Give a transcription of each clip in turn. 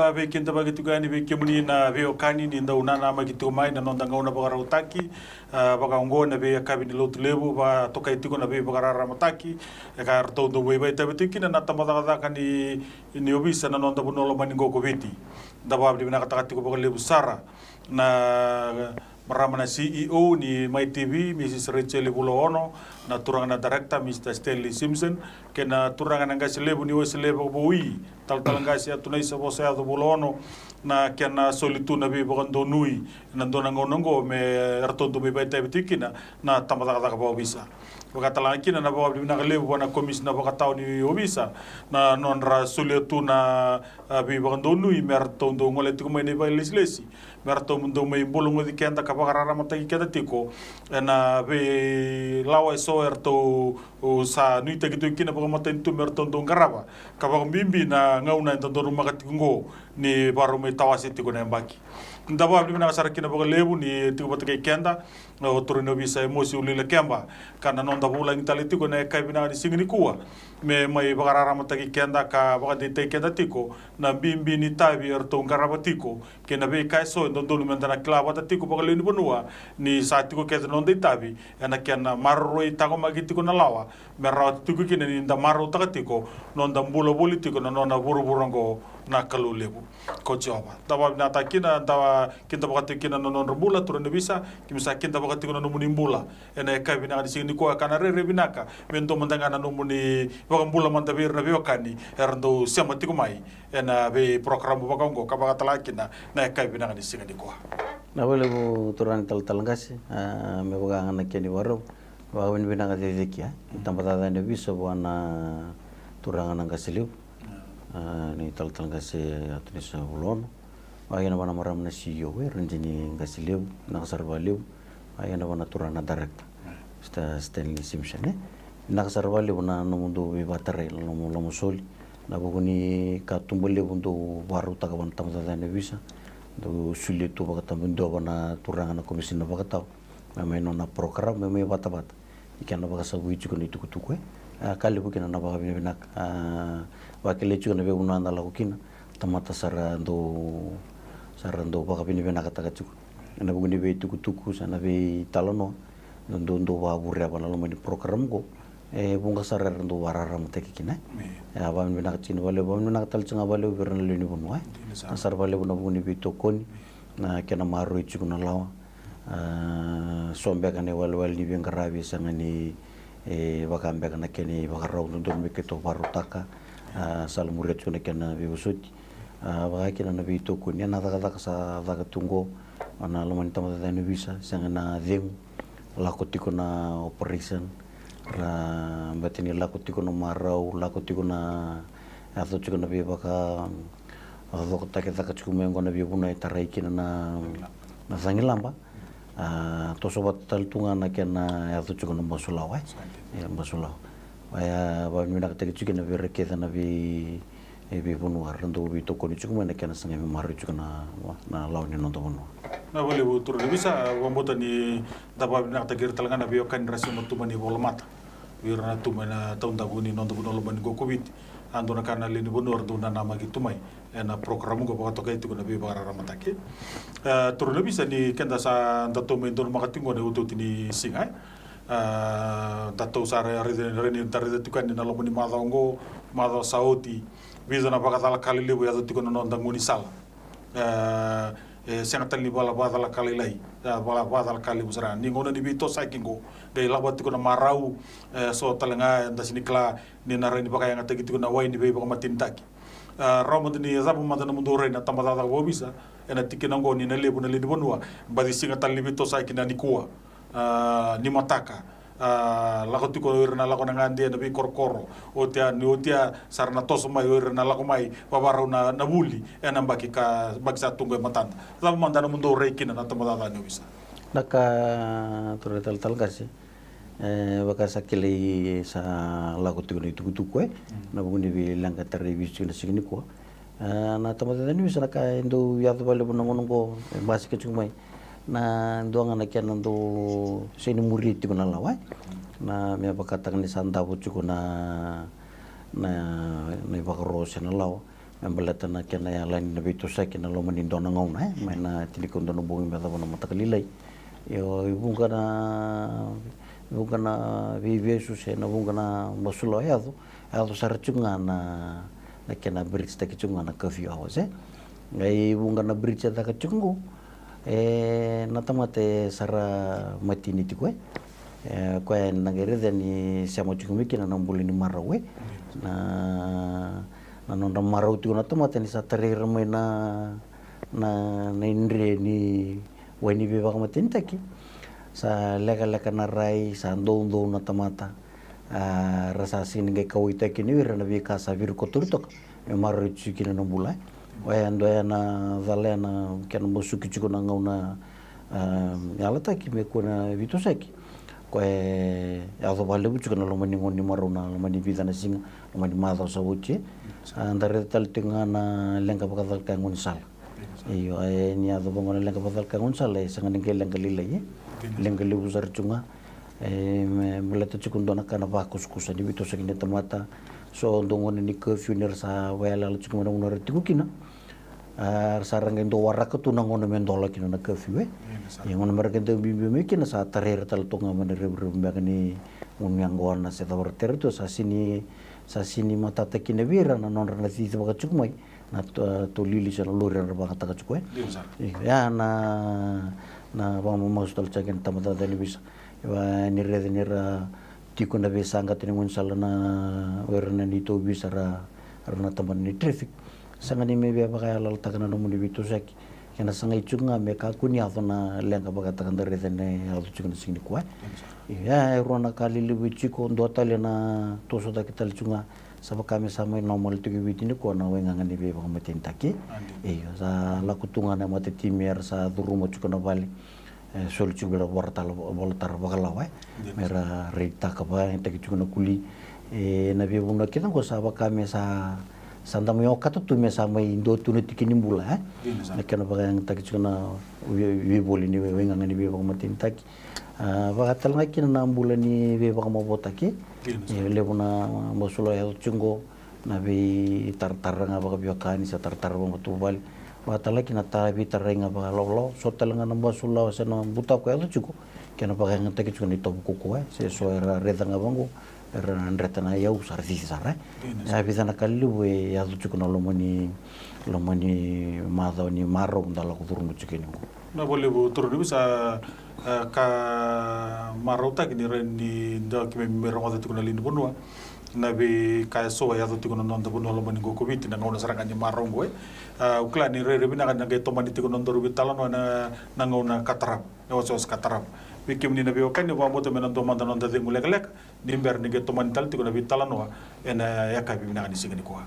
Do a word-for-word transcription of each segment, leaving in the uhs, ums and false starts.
A veikidavaki tiko yani vei kemuni na veiwekani ni dau nanamaki tiko mai na noda gauna vakarautaki, a, vakaoqo na veiyakavi ni Lotulevu, vakatokai tiko na veivakararamataki e ka ratou dau veivakaitavi tiko kina na tabacakacaka ni, ni ovisa na noda vanua lomani qo ko Viti. Da vakavinavinakataka tiko vakalevu sara na marama na C E O ni Mai T V, Mrs Rachel Vulaono, na turaga na director, Mr Stanley Simpson, kei na turaga na qase levu ni Wesele Vakavoui, talatala qase Atunaisa Vosayaco Vulaono, na kena soli tu na veivakadonui ena dua na gauna oqo me ratou dau mai vakaitavi tiko kina na tabacakacaka vakaovisa. Vakatalega kina na vakavinavinaka levu vua na komisina vakatawa ni ovisa na nodra solia tu na, a, veivakadonui me ratou dau gole tiko mai na ivakalesilesi, me ratou dau mai bulagoci keda ka vakararamataki keda tiko ena veilawa eso eratou sa nuitaki tiko kina vakamatanitu me ratou dau qarava, ka vakabibi na gauna eda donumaka tiko oqo ni vakarau mai tawase tiko na yabaki. Da vakavinavinaka sara kina vakalevu ni tiko vata kei keda o turaga ni ovisa Emosi Uluilakeba, ka na noda vulagi tale tiko ena yakavi vinaka ni siga nikua me mai vakararamataki keda ka vakadeitaki keda tiko na bibi ni itavi eratou qarava tiko kei na veika eso e dodonu meda na kila vata tiko vakalewe ni vanua, ni sa tiko kece na noda itavi ena kena maroroi taqomaki tiko na lawa, me rawa tiko kina ni da marautaka tiko noda bula voli tiko na nona vuravura oqo na Kalou levu ko Jiova. Da vakavinavinaka kina, da kidavaka tiko kina na nodra bula, turaga ni ovisa, keimami sa kidavaka tiko na nomuni bula ena yakavi vinaka ni siga nikua, ka na rairai vinaka me dua mada ga na nomuni vakabula mada vei ira na veiwekani era dau sema tiko mai ena veiporokaramu vakaoqo, ka vakatalega kina na yakavi vinaka ni siga nikua. Vinaka vakalevu turaga ni talatala qase, a, me vaka ga na kena ivakarau, vakavinavinaka ceceki, a, ni tabacakacaka ni ovisa vua na turaga na qase levu, a, ni talatala qase Atunaisa Vulaono, vaka kina vua na marama na C E O, e, Rajini Qase Levu, vinaka sara vakalevu, vaka kina vua na turaga na director, Mr Stanley Simpson, e. Vinaka sara vakalevu na nomudou veivakatarai, na nomu lomasoli, na vuku ni katuba levu dou vakarautaka vua na tabacakacaka ni ovisa, dou solia tu vakatabakidua vua na turaga na komisina vakatawa, me mai nona program, me mai vatavata. Ni kena vakasavui tiko na itukutuku, e. A, ka levu kina na vakavinavinaka. A, vakilai tiko na veivanua eda lako kina, tamata sa ra dau, sa ra dau vakavinavinakataka tiko ena vuku ni veitukutuku se na veitalanoa dou, dou, dou vakavureva na loma ni program oqo. E vuqa sara era dau vakararamataki kina, e. E, a, vakavinavinaka tiko vakalevu, vakavinavinaka tale tiko ga vakalevu vei ira na lewe ni vanua, e. Dina sara. Na sara vakalevu na vuku ni veitokoni, na kena maroroi tiko na lawa. A, so beka na iwalewale ni veiqaravi e sega ni, e, vaka beka na kena ivakarau dodonu me keitou vakarautaka. A, sala muria tiko na kena veivosoti. A, vaka kina na veitokoni, na cakacaka sa caka tu oqo, na loma ni tabacakacaka ni ovisa, sega na cegu, lako tiko na operation, ra bati ni lako tiko na marau, lako tiko na, yaco tiko na veivaka, a, cokotaki caka tiko mai oqo na veivanua e tarai kina na, na cagilaba. A, toso vata tale tu ga na kena yaco tiko na basulawa, e. Sa dina. E, basulawa. Oya, vakavinavinakataki tiko kina vei ira kece na vei, e, veivanua ra dau veitokoni tiko mai na kena sagai me maroroi tiko na, na lawa ni noda vanua. Vinaka vakalevu turaga ni ovisa, a, vakabauta ni da vakavinavinakataki ira tale ga na veiwekani ra sema tu mai na ivolamata. Vei ira na tu mai na taudaku ni noda vanua lomani qo ko Viti. A, dua na ka na lewe ni vanua ra dau nanamaki tu mai ena program qo vakatokai tiko na veivakararamataki. E, turaga ni ovisa, ni keda sa datou mai donumaka tiko qo na iotioti ni siga, e. A, datou sa ra, ra, ra, ni da raica tiko yani na loma ni macawa oqo, macawa sa oti, vica na vakacalaka lelevu e yaco tiko na noda gaunisala. E, e sega tale ni vala vakacalaka lailai, e, vala vakacalaka levu sara. Ni gauna ni veitosaki qo, qai lako tiko na marau, e, so tale ga eda sega ni kila ni na rawa ni vakayagataki tiko na wai ni veivakamatenitaki. A, rawa mada ni cava mada na nomudou rai na tabacakacaka vakaovisa ena tikina oqo ni na levu na lewe ni vanua, baci siga tale ni veitosaki na nikua, a, ni mataka. A, lako tiko o ira na lako na gade ena veikorokoro. Oti ya, ni oti ya sa ra na toso mai o ira na lako mai vavarau na, na vuli ena yabaki ka, yabaki sa tu qo e matada. Cava mada na nomudou rai kina na tabacakacaka ni ovisa? Na ka turaga talatala qase, e, vaka sa kilai sa lako tiko na itukutuku, e, na vuku ni veileqa tarai Viti tiko na siga nikua. E, na tabacakacaka ni ovisa, na ka e dau yaco vakalevu na gauna oqo e basika tiko mai, na dua ga na kena dau sega ni muria tiko na lawa, e. Na me vakataka ni sa davo tiko na, na, na ivakaro se na lawa. me baleta na kena yalani na veitosoyaki na loma ni dua na gauna, e, mai na tinikalima na bogi me yacova na mataka lailai. Io, i vuqa na, vuqa na veivesu se na vuqa na basulawa e yaco, e yaco sara tiko ga na, na kena bridge taki tiko ga na curfew hours, e. Qai vuqa na bridge e caka tiko qo, e, na tamata e sa ra matini tiko, e. E, koya eda qai raica ni sema tiko mai kina na bula ni marau, e. Na, na nodra marau tiko na tamata ni sa tarai ira mai na, na, na idre ni wai ni veivakamatenitaki. Sa lekaleka na rai, sa doudou na tamata. A, ra sa sega ni qai kauwaitaki ni vei ira na veika sa virikotori toka me maroroi tiko kina na bula, e. Oya e dua ya na cala ya na kena masuki tiko na gauna, a, yalataki me kua na veitosoyaki. Koya e yaco vakalevu tiko na loma ni gauna ni marau, na loma ni vica na siga, loma ni macawa sa oti, e. A, da raica tale tiko ga na leqa vakacalaka e gaunisala. Io, e, ni yaco vaqo na leqa vakacalaka e gaunisala, e sega ni qai leqa lailai, e. Leqa levu sara tiko ga. E, me baleta tiko dua na ka na vakusakusa ni veitosoyaki ni tamata. So dua gauna ni curfew ni ra sa vakayalayala tiko mai na gauna era tiko kina. A, ra sa ra qai dau waraka tu na gauna me dola kina na curfew, e. Ia gauna me ra qai dau biubiu mai kina sa tarai ira tale toka ga mai na revurevu beka ni gauna ni yaqona se cava ra tara tu, sa sega ni, sa sega ni matata kina vei ira na nodra na cicivaka tiko mai na to-, tolili se na lori era vakayagataka tiko, e. Io, ya na, na vakamamasu tale tiko kina tamata ni ovisa. Ia ni raica ni ra tiko na veisaqata ni gaunisala na, o ira na neitou ovisa ra, ra na tabana ni traffic. Sega ni me via vakayalayalataka na nomuni veitosoyaki. Kena sagai tiko ga me kakua ni yaco na leqa vakataka da raica na yaco tiko na siga nikua, e. Ia, e rua na ka lelevu e tiko, dua tale na toso cake tale tiko ga. Sa vaka me sa mai normal tiko e Viti nikua na waigaga ni veivakamatenitaki. Io, sa lako tu ga na matatimi era sa curuma tiko na vale. E, soli tiko vei ira vola tara, vola tara vakalawa, e. Me ra raitaka vakayagataki tiko na kuli. E, na veivanua kece oqo sa vaka me sa, sa da mai okata tu me sa mai dua tu na tiki ni bula, e. Na kena vakayagataki tiko na vei, veivoli ni vei, waigaga ni veivakamatenitaki. A, vaka tale ga kina na bula ni veivakamavoataki. E levu na basulawa e yaco tiko qo, na veitaratara ga vakaveiwekani se taratara vakamatavuvale. Vaka tale ga kina na veitarai ga vakalawalawa, so tale ga na basulawa se na butako e yaco tiko, kena vakayagataki tiko na itovo kaukauwa, e. Se so era raica ga vaqo, era na dreta na iyau sa ra cici sara, e. E vica na ka lelevu e yaco tiko na loma ni, loma ni macawa ni marau da lako curuma tiko yani qo. Na vakalevu turaga ni ovisa, e, ka marautaki ni rai ni da keimami mai rogoca tiko na lewe ni vanua. Na veika eso e yaco tiko na noda vanua loma ni qo ko Viti na gauna sara ga ni marau qo, e. A, au kila ni rairai vinaka ni na qai tomani tiko na nodaru veitalanoa na, na gauna ka tarava, na wasewase ka tarava. Vei kemuni na veiwekani, au vakabauta me na dua mada na noda cegu lekaleka ni bera ni qai tomani tale tiko na veitalanoa ena yakavi vinaka ni siga nikua.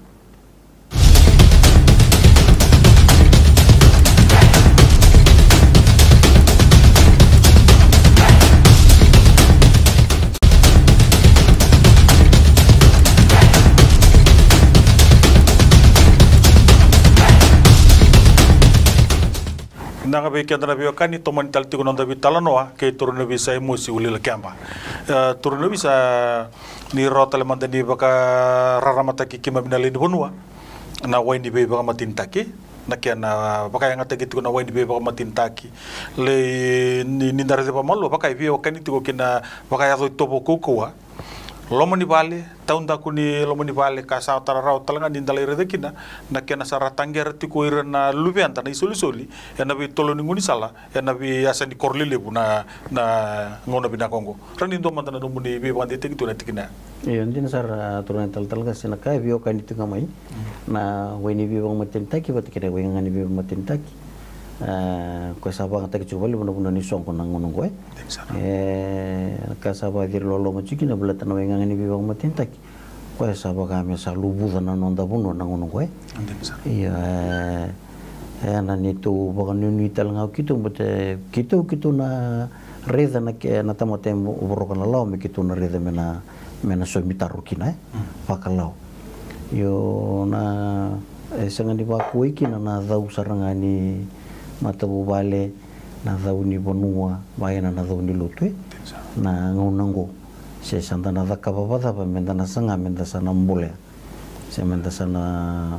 Vinaka vei keda na veiwekani, tomani tale tiko na noda veitalanoa kei turaga ni ovisa Emosi Ulilakeba. E, turaga ni ovisa, ni rawa tale mada ni vakararamataki keimami na lewe ni vanua na wai ni veivakamatenitaki, na kena vakayagataki tiko na wai ni veivakamatenitaki. Lai ni, ni da raica vakamalua, vaka e veiwekani tiko kei na vakayaco itovo kaukauwa. Loma ni vale, taudaku ni loma ni vale, ka sa tara rawa tale ga ni da lai raica kina na kena sa ra taqera tiko ira na luveda na isolisoli ena veitolo ni gaunisala, ena veiyasa ni koro lelevu na, na gauna vinaka oqo. Rawa ni dua mada na nomuni veivakadeitaki tu na tikina ya. Io, dina sara, a, turaga ni talatala qase, na ka e veiwekani tiko ga mai na wai ni veivakamatenitaki vata kei na waigaga ni veivakamatenitaki. A, koya sa vakayagataki tiko vakalevu na vanua ni soqo na gauna oqo, e. E, na ka sa vakaciri loloma tiko kina baleta na waigaga ni veivakamatenitaki. Koya sa vaka me sa luvuca na noda vanua na gauna oqo, e. Io, e, e, na neitou vakanuinui tale ga o keitou, baleta keitou, keitou na raica na ke, na tamata e vo-, voroka na lawa me keitou na raica me na, me na somitaro kina, e. Vakalawa. Io, na, e sega ni vakuai kina na cau sara ga ni matavuvale, na cau ni vanua, vaka kina na cau ni lotu, e. Na gauna oqo. Se sa da na cakava vakacava me da na saga me da sa na bolea, se me da sa na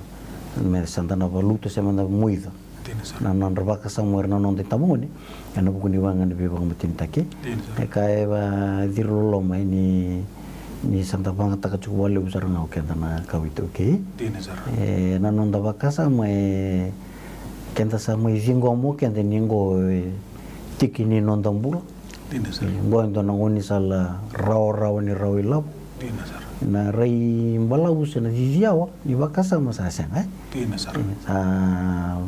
me sa da na valuta se meda moica na nodra vakasama o ira na noda itabagone ena vuku ni waqa ni veivakamatenitaki. E ka e vaciri loloma ni, ni sa da vagataka tiko vakalevu sara ga o keda na kawa iTaukei. E na noda vakasama e keda sa mai ciqoma o keda ni qo e tiki ni noda bula. Qo e dua na gaunisala rawarawa ni rawa ilavo. Na rai balavu se na ciciyawa ni vakasama sa sega e. Sa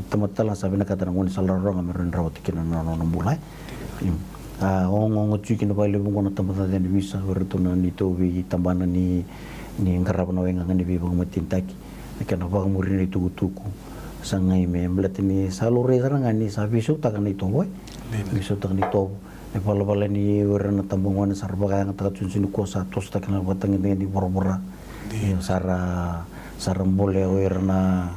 tamata tale ga sa vinakata na gaunisala rawarawa ga me rawa ni rawata kina na nona bula e. A ogaoga tiko kina vakalevu qo na tabacakacaka ni ovisa, o iratou na neitou veitabana ni, ni qarava na waigaga ni veivakamatenitaki. Na kena vakamuri na itukutuku sa qai me baleta ni sa laurai sara ga ni sa veisautaka na itovo e. Veisautaka na itovo. E valavala ni o ira na tabagone sa ra vakayagataka tiko nikua sa tosotaki na vakatagedegede ni voravora. Io, sa ra, sa ra bole o ira na,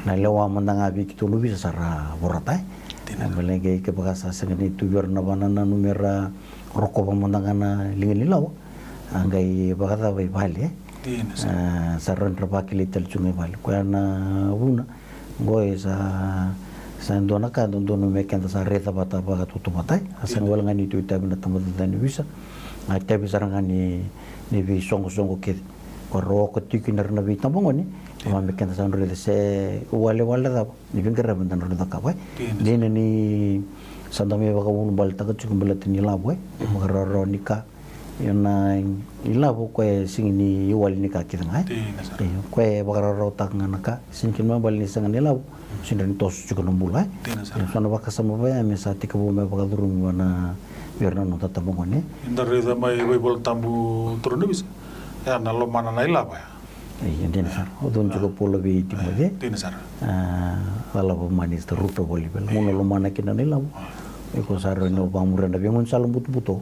na lewa mada ga vei keitou na ovisa sa ra vorata e. Baleta ni kevaka sa sega ni tu vei ira na vakanananu me ra rokova mada ga na liga ni lawa, a qai vakacava i vale e. Sa rawa ni ra vakilai tale tiko ga i vale. Koya na vuna qo e sa, sa dua na ka dodonu me keda sa raica vata vakatautauvata e. A sega wale ga ni tu itavi na tabacakacaka ni ovisa, a itavi sara ga ni, ni veisoqosoqo kece. Ko ra oka tiko kina ira na veitabagone, a me keda sa raica se walewale cava ni veiqaravi eda na rawa ni cakava e. Dina ni sa da mai vakavulubaletaka tiko baleta ni lavo e, e vakarawarawa ni ka. Io, na ilavo koya e sega ni iwali ni ka kece ga e. Io, koya e vakarawarawataka ga na ka, sega ni kena ibalebale ni sega na ilavo, sega ni toso tiko na bula e. Io, so na vakasama vaya me sa tekivu me vakacurumi vua na, vei ira na noda tabagone. Eda raica mai Vaivola Tabu, turaga na ovisa, e na lomana na ilavo ya. Io, dina sara. O cudru tiko Paula vei Timoci. Dina sara. A, cala vamani, sa ruta voli vela. Mo na lomana kina na ilavo. Iko sa rawa ni o vakamuria na veigaunisala butobuto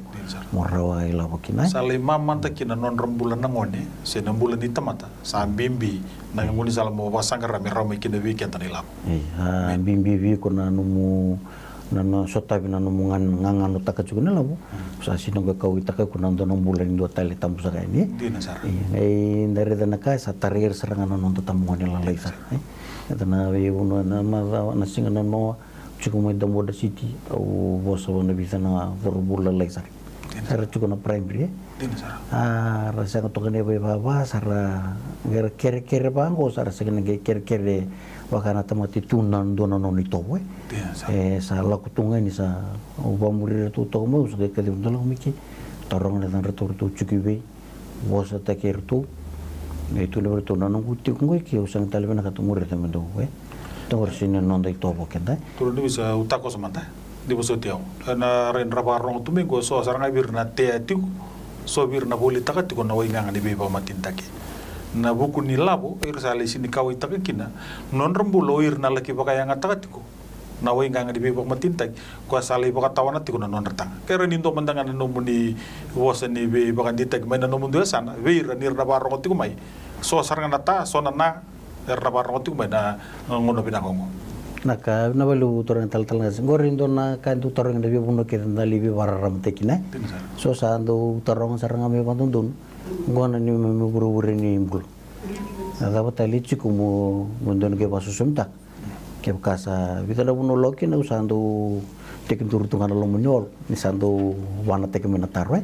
mo rawa ilavo kina. Sa lai mamada kina na nodra bula na gone se na bula ni tamata. Sa bibi na gaunisala mo vakasaqara me rawa mai kina vei keda na ilavo. Io, a bibi vei iko na nomu na, na sotavi na nomu ga, gaganotaka tiko na ilavo. Sa sega ni qai kauwaitaka iko na dua na bula ni dua tale tabu saka yani. Dina sara. Io, qai da raica na ka sa tarai ira sara ga na noda tabagone lalai sara e. Eda na veivanua na macawa na siga na noa tiko mai Dabuda City, au vosa vua na vica na cauravou lalai sara. Era tiko na primary e. A ra sega toka ni vaivava, sa ra qai kerekere vaqo, sa ra sega ni qai kerekere vaka na tamata e tu na dua na nona itovo e. E sa lako tu ga ni sa, au vakamuri iratou toka mai, au sa qai kaciva, dou lako mai ke, taroga na yacadratou, ratou tiko i vei, vosataki iratou. E tukuna vei iratou na noqu tiko qo i ke, au sega tale vinakata meu raica me dou e. Tou raica ni noda itovo keda. Turaga na ovisa, au takoso mada. Ni vosoti au. Ena rai ni ra vakarorogo tu mai qo, so sara ga vei ira na tea tiko, so vei ira na volitaka tiko na waigaga ni veivakamatenitaki. Na vuku ni lavo, ira sa lai sega ni kauwaitaka kina na nodra bula o ira na laki vakayagataka tiko na waigaga ni veivakamatenitaki, koya sa lai vakatawana tiko na nodra taga. Ke rawa ni dua mada ga na nomuni vosa ni veivakadeitaki mai na nomudou yasana vei ira ni ra na vakarorogo tiko mai. So sara ga na ta, so na na, era na vakarorogo tiko mai na gauna vinaka oqo. Na ka, na vakalevu turaga talatala qase. Qori e dua na ka e dau tarogi na veivanua kece da lai veivakararamataki kina. So sa dau taroga sara ga me vakadodonu. Qo na neimami vurevure ni bula. Na cava tale e tiko mo, mo dau na qai vakasosomitaka. Kevaka sa vica na vanua lako kina au sa dau tekiduru tu ga na loma ni olo. Ni sa dau vanataki mai na taro e.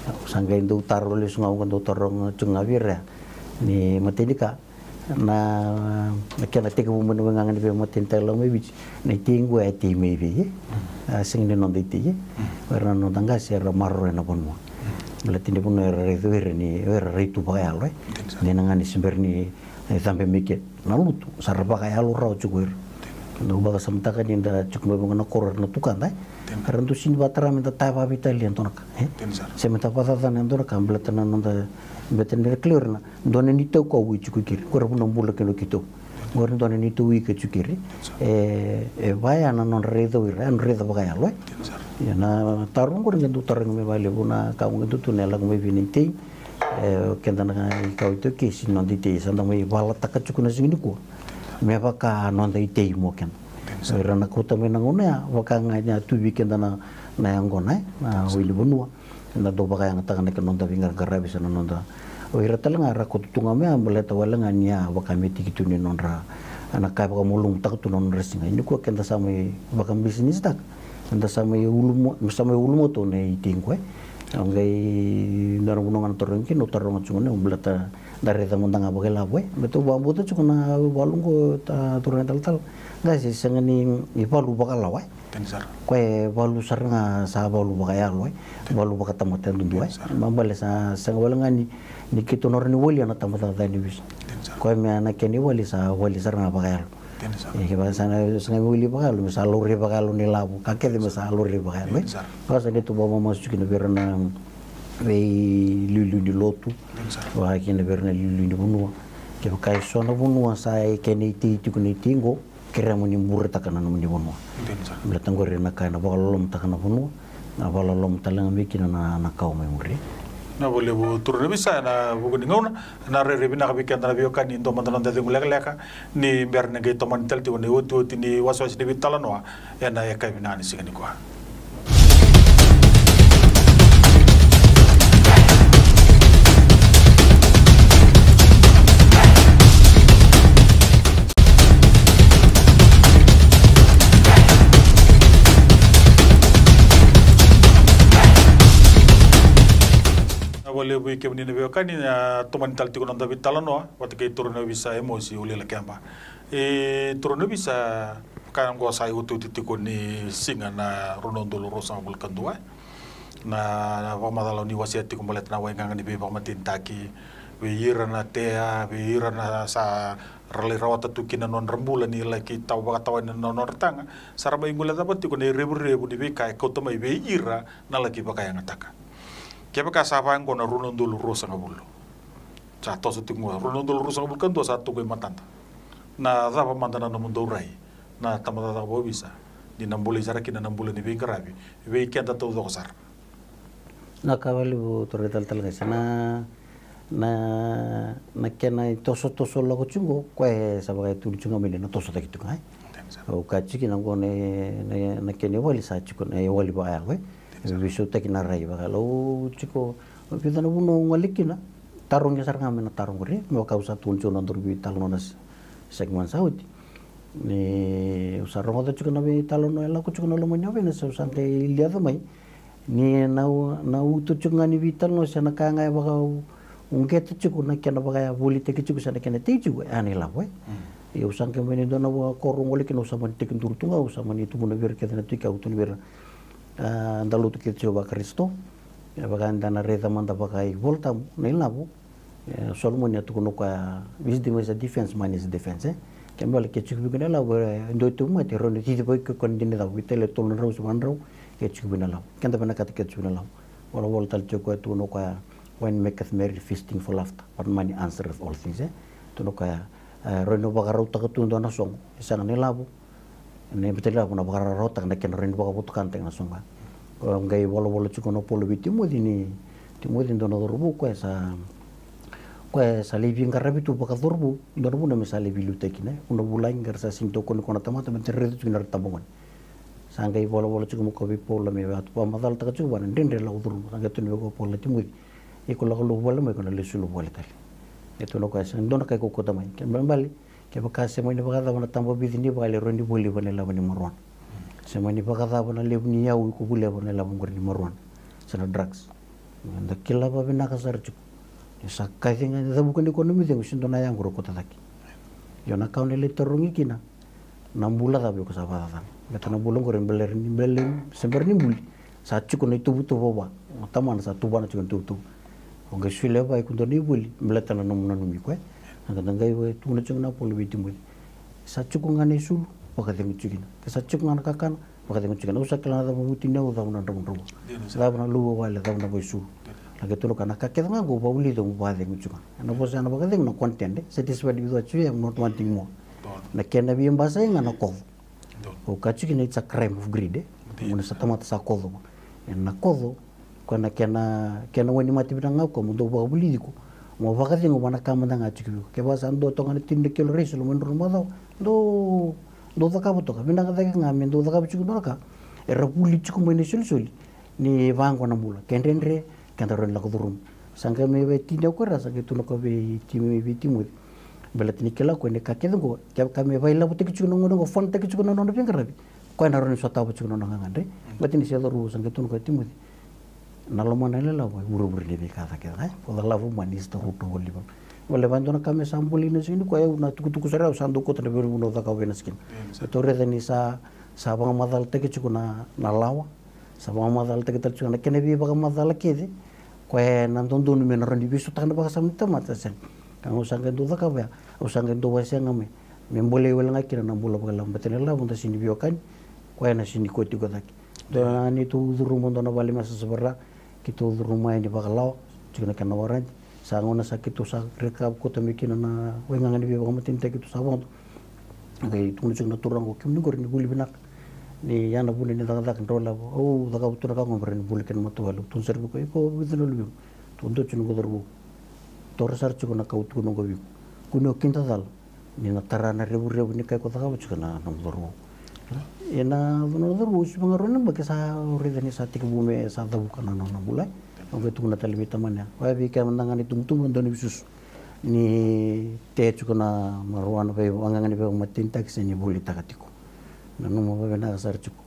Au sa qai dau taro lesu ga, au qai dau taroga tiko ga vei ira. Ni matai ni ka, na, na kena tekivu mai na waigaga ni veivakamatenitaki lako mai Viti, na itei qo e tei mai vei e? A sega ni noda itei e? O ira na noda qase era maroroya na vanua. Baleta ni vanua era raici o ira ni o ira rai tu vakayalo e? Dina ga ni se bera ni cabe mai ke na lutu, sa ra vakayalo rawa tiko o ira. Dau vakasamataka ni da tiko mai vaka na koro era na tukada e? Era dau sega ni vakatara me da taya vakaveitalia e dua na ka e? Se me da vakacacana e dua na ka baleta na noda, baleta ni ra kila o ira na dua na neitou kawa e tiko i keri. Ko ira vuna bula kina o keitou. Ko ira dua na neitou ika e tiko i keri. E, e vaya na nodra raica o ira, e nodra raica vakayalo e? Ia na taro qori qai dau tarogi mai vakalevu na ka qai dau tukuna e lako mai vei na itei. E, keda na kawa iTaukei, sega ni noda itei, sa da mai valataka tiko na siga nikua me vaka noda itei mo keda. O ira na kauta mai na gauna ya, vaka ga ni a tu vei keda na, na yaqona e, na wai ni vanua. Eda dau vakayagataka na kena noda veiqaraqaravi se na noda. O ira tale ga ra koto tu ga mai ya baleta wale ga ni a vaka me tiki tu ni nodra, Ena ka e vakamalumalumutaka tu na nodra siga. Ia nikua keda sa mai vakabisinisitaka, keda sa mai ulumo, sa mai ulumoto na itiqu e. Au qai dua na vanua ga na tarogi kina, au taroga tiko gona, au baleta da raica mada ga vakailavo e. Baleta au vakabauta tiko na valu qo, turaga talatala, qai se sega ni valu vakalawa e. Koya e valu sara ga sa valu vakayalo e, valu vakatamata e dudu e. Baleta sa sega wale ga ni, ni keitou na rawa ni walia na tabacakacaka ni ovisa. Koya me na kena iwali sa wali sara ga vakayalo. Kevaka sa na sega me wali vakayalo, me sa laurai vakayalo na ilavo, ka kece me sa laurai vakayalo e. Koya sa neitou vakamamasu tiko kina vei ira na veiliuliu ni lotu, vaka kina vei ira na liuliu ni vanua. Kevaka e so na vanua sa e kena itei tiko na itiqu, kerea mo ni buretaka na nomuni vanua. Baleta qori na ka ena vakalolomataka na vanua, na vakaloloma tale ga mai kina na, na kawa mai muri. Na vakalevu turaga na ovisa ena vuku ni gauna, na rairai vinaka vei keda na veiwekani, dua mada na noda cegu lekaleka ni bera ni qai tomani tale tiko na iotioti ni wasewase ni veitalanoa ena yakavi vinaka ni siga nikua. Na vakalevu i kemuni na veiwekani, na tomani tale tiko na noda veitalanoa vata kei turaga na ovisa Emosi Ulilakeba. E turaga na ovisa, ka oqo sa iotioti tiko ni siga na rua na udolu ruasagavulu ka dua. Na vakamacala ni wasea tiko baleta na waigaga ni veivakamatenitaki vei ira na tea, vei ira na sa ra lai rawata tu kina na nodra bula ni laki tau vakatawani na nodra taga. Sa ra mai guilecava tiko na irevurevu ni veika e kauta mai vei ira na laki vakayagataka. Kevaka sa vaqo na rua na udolu ruasagavulu, sa toso tiko qo, rua na udolu ruasagavulu ka dua sa tu qo e matada. Na cava mada na nomudou rai na tabacakacaka vakaovisa ni na bolei sara kina na bula ni veiqaravi vei keda taucoko sara? Na ka vakalevu turaga talatala qase, na, na, na kena itosotoso lako tiko qo, koya sa vaka e tukuni tiko ga mai ni na tosotaki tiko ga e. Au kaya tiko kina qo na, na, na kena iwali sa tiko na iwali vakayalo e. Veisautaki na rai vakayalo tiko. Vica na vanua au gole kina, tarogi sara ga mai na taro qori, me vaka au sa tukuna tiko na nodaru veitalanoa na segment sa oti. Ni au sa rogoca tiko na veitalanoa e lako tiko na loma ni ovisa, au sa qai liaca mai ni na, na uto tiko ga ni veitalanoa se na ka ga e vakauqeta tiko na kena vakayavolitaki tiko se na kena tei tiko, e a na ilavo e. Ia au sa qai mai ni dua na vakoro au gole kina, au sa mani tekiduru tu ga, au sa mani tukuna vei ira kece na tui ka au tukuna vei ira, a, da lotu kece tiko vaKarisito. E vaka eda na raica mada vakaivolatabu na ilavo. E, Solomoni a tukuna o koya, wisdom is a defense, money is a defense e. Kena ibalebale ke tiko vei iko na ilavo, e dua e tauvimate, e rawa ni cici vei iko na dina ni cava, vei tale e tolu na drau se va na drau, ke tiko vei na ilavo. Keda vinakata ke tiko vei na ilavo. Volavola tale tiko o koya, tukuna o koya, wine maketh merry, feasting for laughter, but money answereth all things e. Tukuna o koya, e, rawa ni vakarautaka tu e dua na soqo, e sega na ilavo. Na imatai ni ilavo na vakarautaka na kena rawa ni vakavotukanataki na soqo. Au qai volavola tiko na Paula vei Timoci ni, Timoci dua na cauravou koya sa, koya sa lai veiqaravi tu vakacauravou, dua na vanua me sa lai veiliutaki kina. Au na vulagi qai ra sa sega ni tokoni koya na tamata me ra raica tiko ni ra itabagone. Sa qai volavola tiko mai o koya vei Paula me vakamacalataka tiko vua na dredre lako curuma. Sa qai tukuna vei koya o Paula, Timoci, iko lako louvuvale mai, iko na lesu louvuvale tale. E tukuna o koya, sega ni dua na ka iko kauta mai. Kena ibalebale, kevaka se mani vakacava na taba vici ni vale, e rawa ni voliva na ilavo ni maruana. Se mani vakacava na levu ni yau, iko voleva na ilavo qori ni maruana se na drugs. Da kila vavinaka sara tiko ni sa kaci ga ni cavuka ni koya na nomu icegu, se dua na yago ra kauta cake. Io, na ka au na lai tarogi kina, na bula cava iko sa vakacacana? Baleta na bula qori, bera ni, bera ni, se bera ni buli, sa tiko na ituvatuva vua. O tamana sa tuvana tiko na ituvatuva. O qai solia vua iko dua na ivoli baleta na nomu nanumi koya. Na ka da qai tukuna tiko na Paula vei Timoci. Sa tiko ga na isulu, vakacegu tiko kina. Ke sa tiko ga na kakana, vakacegu tiko kina. Au sa kila na cava vutuniyau, cava na dravudravua, cava na louvuvale, cava na vakaisulu. Na kena ibalebale na ka kece ga qo, vakavulici au vakacegu tiko ga. Ena vosa ya na vakacegu na content, satisfied with what you have, not wanting more. Na kena veibasai ga na koco. Au kaya tiko kina it's a crime of greed e. Mo ni sa tamata sa koco. Ena koco, koya na kena, kena wainimate vinaka ga o koya mo dau vakavulici iko. Mo vakacegu vua na ka mada ga tiko vei iko. Kevaka sa dua toka ga na tini na kilo rice loma ni rua na macawa, dau, dau cakava toka. Vinaka cake ga me dau cakava tiko dua na ka era vuli tiko mai na isolisoli ni vaqo na bula. Ke dredre, keda rawa ni lako curuma. Sa qai mai vei Timoci o koya, sa qai tukuna o koya vei Timoci, vei Timoci. Baleta ni kila o koya ni ka kece oqo, kevaka me vailavotaki tiko na gone oqo, fonataki tiko na nona veiqaravi, o koya na rawa ni sotava tiko na nona gagadre. Baleta ni se cauravou, sa qai tukuna o koya, Timoci, na lomana na ilavo e vurevure ni veika ca kece ga. Ko calavu mai ni sa taura tu voli voli. Vale, va dua na ka me sa bolei na siga nikua, au na tukutuku sara, au sa dau kauta na veivanua au cakava vei na sikina. Io, sa. Keitou raica ni sa, sa vakamacalataki tiko na, na lawa. Sa vakamacalataki tale tiko na kena veivakamacala kece. Koya na dodonu me na rawa ni veisautaka na vakasama ni tamata, sega. Ka au sa qai dau cakava ya, au sa qai dau wasea ga mai. Me bolei wale ga kina na bula vakailamu, baleta na ilavo da sega ni veiwekani, koya na sega ni koya tiko cake. Dua na neitou curuma dua na vale mai Sasavara, keitou curuma yani vakalawa, tiko na kena waradi. Sa gauna sa keitou sa reka kauta mai kina na waigaga ni veivakamatenitaki, keitou sa vodo. Qai tukuna tiko na turaga oqo, kemuni qori ni vuli vinaka. Ni ya na vuna ni cakacaka drau lavo. Au cakava tu na ka oqo me rawa ni bula kina na matavuvale. Au tukuna sara vei koya, iko vica na luvequ? Tou dua tiko noqu cauravou. Taura sara tiko na ka au tukuna oqo vei iko. Kua ni o kidacala ni na tara na revurevu ni ka iko cakava tiko na nomu cauravou. Ia na nona cauravou, se vakaruarua na yabaki sa raica ni sa tekivu me sa cavuka na nona bula. Au qai tukuna tale vei tamana ya, koya vei keda mada ga na itubutubu e dua na ivisusu ni tea tiko na marua na veiwagaga ni veivakamatenitaki se ni volitaka tiko. Nanuma vakavinaka sara tiko.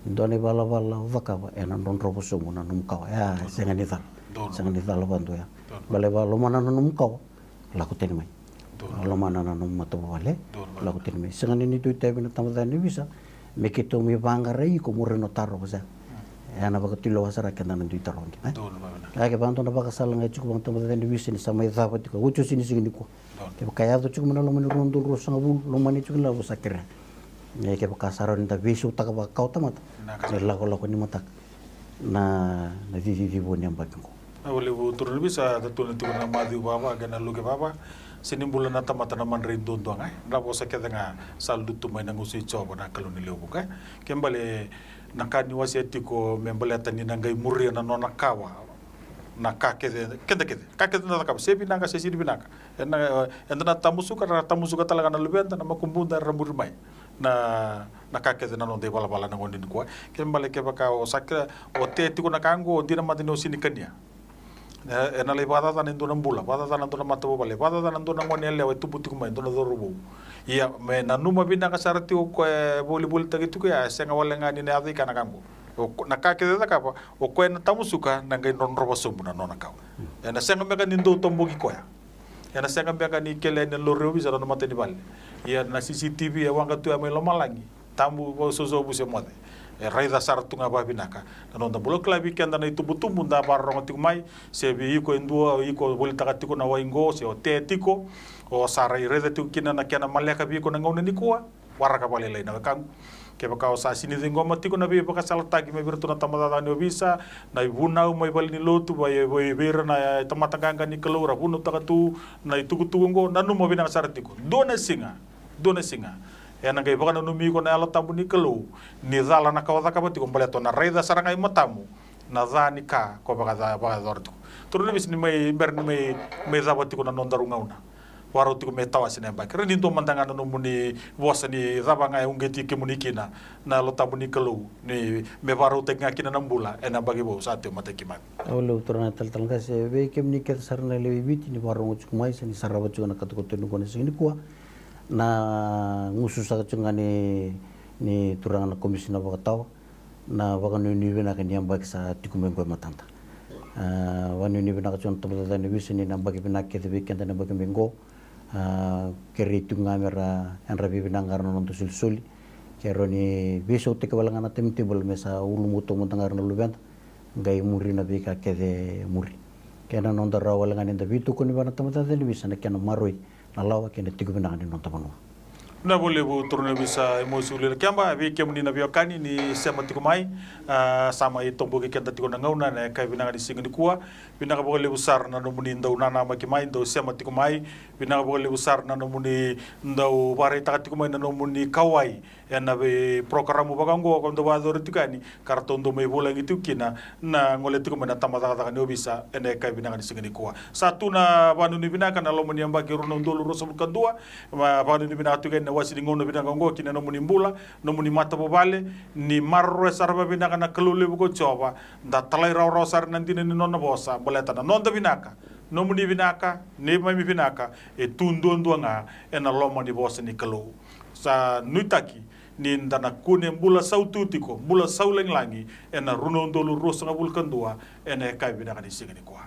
Dua na ivalavala o cakava ena drodrova sobu na nomu kawa. Ya, sega ni cala. Sega ni cala vakadua ya. Baleta lomana na nomu kawa, lako tani mai. Lomana na nomu matavuvale, lako tani mai. Sega ni neitou itavi na tabacakacaka ni ovisa me keitou mai vaqarai iko mo rawa ni o tarova, sega. Ena vakatulewa sara keda na dui tarogi. Ia kevaka dua na vakasala ga e tiko vakatabacakacaka ni ovisa ni sa mai cava tiko, oti o sega ni siga nikua. Kevaka e yaco tiko mai na loma ni rua na udolu ruasagavulu, lomani tiko na ilavo, sa kerea. Ia kevaka sa rawa ni da veisautaka vakawa tamata na ilakolako ni mataka, na, na cicici vou ni yabaki oqo. Vinaka vakalevu turaga ni ovisa, sa tukuna tiko na maciu vava kei na luke vava. Sega ni bula na tamata na madrai duadua ga, e? Na vosa kece ga sa lutu mai na gusu i Jiova na Kalou ni lewe vuqa, e? Ke bale na ka ni wasea tiko me baleta ni na qai muria na nona kawa na ka kece, keda kece, ka kece na cakava, se vinaka se sega ni vinaka. Ena, eda na tamusuka, ra tamusuka tale ga na luveda, na makubuda era muri mai na, na ka kece na noda ivalavala na gauna nikua. Ke bale kevaka o sa kila, o tea tiko na ka oqo, o dina mada ni o sega ni kania. E, ena lai vakacacana e dua na bula, vakacacana e dua na matavuvale, vakacacana e dua na gone yalewa e tubu tiko mai, e dua na cauravou. Ia, me nanuma vinaka sara tiko o koya e volivolitaki tiko ya, e sega wale ga ni na yaco i kea na ka oqo. O ko-, na ka kece e cakava, o koya na tamusuka na qai drodrova sobu na nona kawa. Ena sega beka ni dau toboki koya. Ena sega beka ni kele yani na lori ovisa na nona matanivale. Ia na C C T V e waqa tu ya mai lomalagi. Tabu, vakasosovu se moce. E raica sara tu ga vakavinaka na noda bula. Au kila vei keda na itubutubu da vakarorogo tiko mai, se vei iko e dua, o iko volitaka tiko na wai qo, se o tea tiko, o sa rai raica tiko kina na kena maleka vei iko na gauna nikua. Waraka vakalailai na wekaqu. Kevaka o sa sega ni ciqoma tiko na veivakasalataki mai vei iratou na tabacakacaka ni ovisa, na ivunau mai valenilotu, vei, vei, vei ira na tamata qaqa ni Kalou ra vunautaka tu na itukutuku oqo, nanuma vinaka sara tiko. Dua na siga, dua na siga ena qai vakananumi iko na Yalo Tabu ni Kalou ni cala na ka o cakava tiko, baleta o na raica sara ga i matamu na ca ni ka ko vakaca-, vakayacora tiko. Turaga ni ovisa, ni mai, bera ni mai, mai cava tiko na nodaru gauna, vakarau tiko me tawase na yabaki. Rawa ni dua mada ga na nomuni vosa ni cava ga e uqeti kemuni kina na Yalo Tabu ni Kalou, ni me vakarautaki ga kina na bula ena yabaki vou sa tu e matai keimami. Vinaka vakalevu turaga na talatala qase, vei kemuni kece sara na lewe i Viti ni vakarorogo tiko mai se ni sarava tiko na katokatoni oqo na siga nikua. Na gusu saka tiko ga ni, ni turaga na Komisina Vakatawa, na vakanuinui vinaka ni yabaki sa tiko mai qo e matada. A, vakanuinui vinaka tiko na tabacakacaka ni ovisa ni na yabaki vinaka kece vei keda na yabaki mai qo. A, kerei tiko ga me ra yadra veivinaka ga na noda solisoli, ke rawa ni veisautaki wale ga na timetable me sa ulumatua mada ga na luveda, qai muri na veika kece e muri. Kei na noda rawa wale ga ni da veitokoni vua na tabacakacaka ni ovisa na kena maroroi na lawa kei na tiko vinaka ni noda vanua. Vinaka vakalevu turaga ni ovisa Emosi Uluilakeba, vei kemuni na veiwekani ni sema tiko mai, a, sa mai toboki keda tiko na gauna ena yakavi vinaka ni siga nikua. Vinaka vakalevu sara na nomuni dau nanamaki mai, dau sema tiko mai. Vinaka vakalevu sara na nomuni dau vakaraitaka tiko mai na nomuni kauwai ena veiporokaramu vaka oqo ko dau vakayacori tiko yani, ka ratou dau mai vulagi tiko kina na gole tiko mai na tabacakacaka ni ovisa ena yakavi vinaka ni siga nikua. Sa tu na vakanuinui vinaka na loma ni yabaki rua na udolu ruasagavulu ka dua, vakanuinui vinaka tiko yani na wase ni gauna vinaka oqo ki na nomuni bula, nomuni matavuvale, ni maroroya sara vakavinaka na Kalou levu ko Jiova, da talairawarawa sara ena dina ni nona vosa, baleta na noda vinaka Nomuni vinaka, neimami vinaka, e tu duadua ga ena loma ni vosa ni Kalou. Sa nuitaki ni da na kune bula sautu tiko, bula sau lagilagi ena rua na udolu ruasagavulu ka dua, ena yakavi vinaka ni siga nikua.